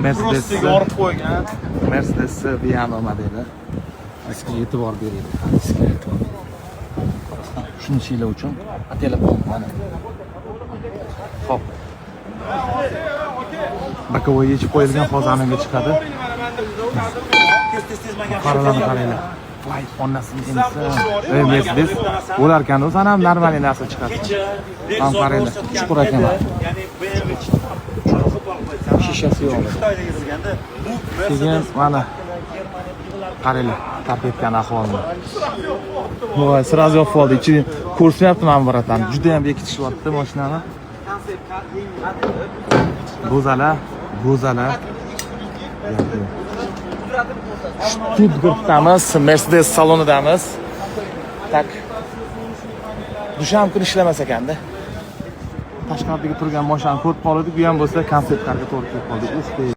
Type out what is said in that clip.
Mercedes Просто yorib qo'ygan. Mercedes Viano modeli. Diskiga e'tibor beringlar. Diskiga e'tibor beringlar. Tushunishingiz uchun ataylab qo'ydim mana. Xo'p. Боковой yechib qo'yilgan, hozir anaga chiqadi. Qoralarni qaranglar. Voy, onasini emsa. Ey, Mercedes bo'lar ekan, san ham нормальный narsa chiqadi. Ham qaranglar, chuqur ekan. Ya'ni BMW Shishasi yo'q. Xitoyda yig'ilganda bu Keyin mana qaranglar, tartibgan ahvolni. Voy, сразу yopib oldi. Ichini ko'rsanyapti mana, братан. Juda ham bekitishyapti mashinani. Go'zala, go'zala. Stuttgartdamiz, Mercedes salonidamiz. Так. Dushanba kuni ishlamas ekanda. Tashqaridagi turgan mashinani ko'rib qoldik, bu ham bo'lsa концепт car ga to'g'ri kelib qoldi. Ух ты.